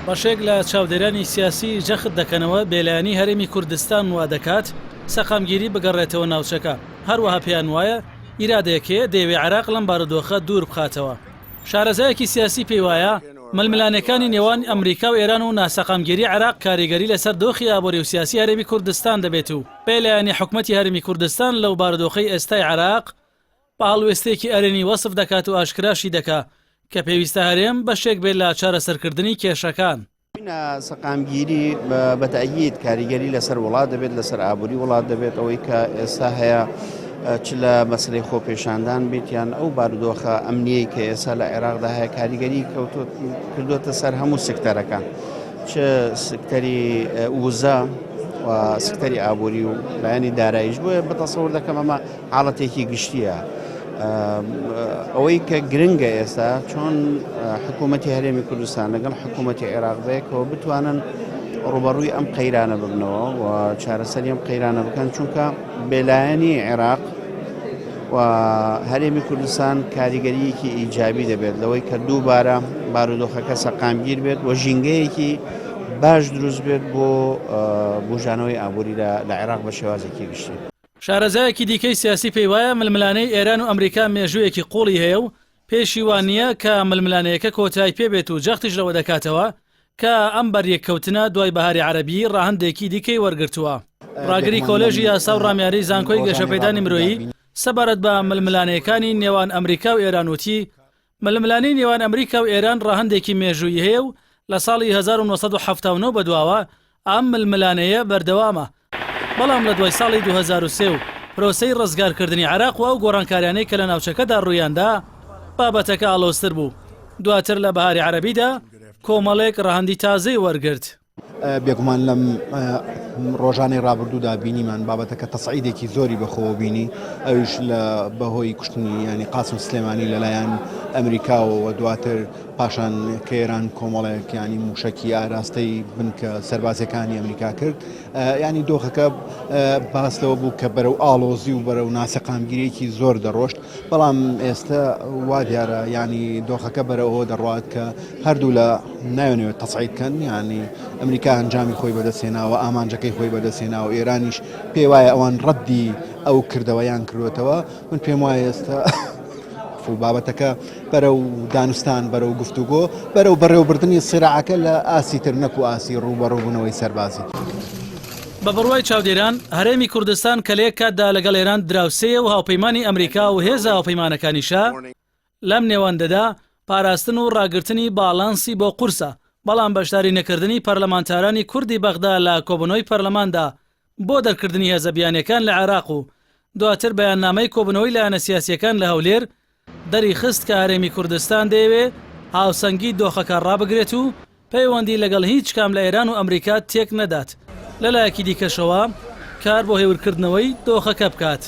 بەشێک لە چاودێرانی سیاسی جەخت دەکەنەوە بێلایەنی هەرێمی کوردستان وادەکات سەقامگیری بگەڕێتەوە ناوچەکە، هەروەها پێیان وایە ئیرادەیەک هەیە دەیەوێ عێراق لەم بارودۆخە دوور بخاتەوە. شارەزایەکی سیاسی پێیوایە، ململانێکانی نێوان ئەمریکا و ئێران و ناسەقامگیری عێراق کاریگەری لەسەر دۆخی ئابووری و سیاسی هەرێمی کوردستان دەبێت و بێلایەنی حکومەتی هەرێمی کوردستان لەو بارودۆخەی ئێستای عێراق بە هەڵوێستێکی ئەرێنی وەسف دەکات و ئاشکراشی دەکا کە پێویستە هەرێم بەشێک بێت لە چارەسەرکردنی کێشەکان. ناسەقامگیری بە تەئکید کاریگەری لەسەر وڵات دەبێت، لەسەر ئابووری وڵات دەبێت، ئەوەی کە ئێستا هەیە چ لە مەسلەی خۆپێشاندان بێت یان ئەو بارودۆخە ئەمنیەی کە ئێستا لە عێراقدا هەیە کاریگەری کردوتە سەر هەموو سکتەرەکان چ سکتەری وزە و سکتەری ئابووری و لایەنی دارایش بۆیە بەتەسەور دەکەم ئەمە حاڵەتێکی گشتییە. ئەوەی کە گرنگە ئێستا چۆن حکوومەتی هەرێمی کوردستان لەگەڵ حکوومەتی عێراق بەیەکەوە بتوانن ڕوبەڕووی ئەم قەیرانە ببنەوە و چارەسەری ئەم قەیرانە بکەن چونکە بێلایەنی عێراق و هەرێمی کوردستان کاریگەریەکی ئیجابی دەبێت لەوەی کە دووبارە بارودۆخەکە سەقامگیر بێت و ژینگەیەکی باش دروست بێت بۆ بژانەوەی ئابووری لە عێراق بە شێوازێکی گشتی. شارەزایەکی دیکەی سیاسی پێیوایە ململانێی ئێران و ئەمریکا مێژوویەکی قوڵی هەیە و پێشی وا نییە کە ململانێیەکە کۆتای پێ بێت و جەختیش لەوە دەکاتەوە کە ئەم بەریەککەوتنە دوای بەهاری عەرەبی ڕەهەندێکی دیکەی وەرگرتووە. ڕاگری کۆلێژی یاسا و ڕامیاریی زانکۆی گەشەپێدانی مرۆیی سەبارەت بە ململانێیەکانی نێوان ئەمریکا و ئێران وتی، ململانێی نێوان ئەمریکا و ئێران ڕەهەندێکی مێژوویی هەیە و لە ساڵی 1979 بەدواوە ئەم ململانێیە بەردەوامە، بەڵام لە دوای ساڵی 2003 و پرۆسەی ڕزگارکردنی عێراق و ئەو گۆڕانکاریانەی کە لە ناوچەکەدا ڕوویاندا، بابەتەکە ئاڵۆزتر بوو. دواتر لە بەهاری عەرەبیدا کۆمەڵێک ڕەهەندی تازەی وەرگرت. بێگومان لەم ڕۆژانەی ڕابردوودا بینیمان بابەتەکە تەسعیدێکی زۆری بەخۆوە بینی ئەویش لە بەهۆی کوشتنی ینی قاسم سلێمانی لەلایەن ئەمریکاوە و دواتر پاشان کە ئێران کۆمەڵێک ینی موشکی ئاراستەی بنکە سەربازیەکانی ئەمریکا کرد ینی دۆخەکە باس لەوە بوو کە بەرەو ئاڵۆزی و بەرەو ناسەقامگیرێکی زۆر دەڕۆشت بەڵام ئێستا وا دیارە ینی دۆخەکە بەرەوە دەڕوات کە هەردوو لە نایانەوێت تەسعید کەن یانی ئەمریکا ئەنجامی خۆی بەدەستهێناوە ئامانجەکەی خۆی بەدەستهێناوە ئێرانیش پێی وایە ئەوان ڕەدی ئەو کردەوەیان کردوێتەوە من پێم وایە ئێستا بابەتەکە بەرەو دانوستان بەرەو گفتوگۆ بەرەو بەڕێوەبردنی سیراعەکە لە ئاسی تر نەکو ئاسی ڕووبەڕووبوونەوەی سەربازی. بە بڕوای چاودێران، هەرێمی کوردستان کە لە یەک کاتدا لەگەڵ ئێران دراوسێیە و هاوپەیمانی ئەمریکا و هێزە هاوپەیمانەکانیشە، لەم نێوەندەدا پاراستن و ڕاگرتنی باڵانسی بۆ قورسە، بەڵام بەشداری نەکردنی پەرلەمانتارانی کوردی بەغدا لە کۆبوونەوەی پەرلەماندا بۆ دەرکردنی هێزە بیانیەکان لە عێراق و دواتر بەیاننامەی کۆبوونەوەی لایەنە سیاسیەکان لە هەولێر دەریخست کە هەرێمی کوردستان دەیەوێ هاوسەنگی دۆخەکە ڕابگرێت و پەیوەندی لەگەڵ هیچ کام لە ئێران و ئەمریکا تێک نەدات، لەلایەکی دیکەشەوە کار بۆ هێورکردنەوەی دۆخەکە بکات.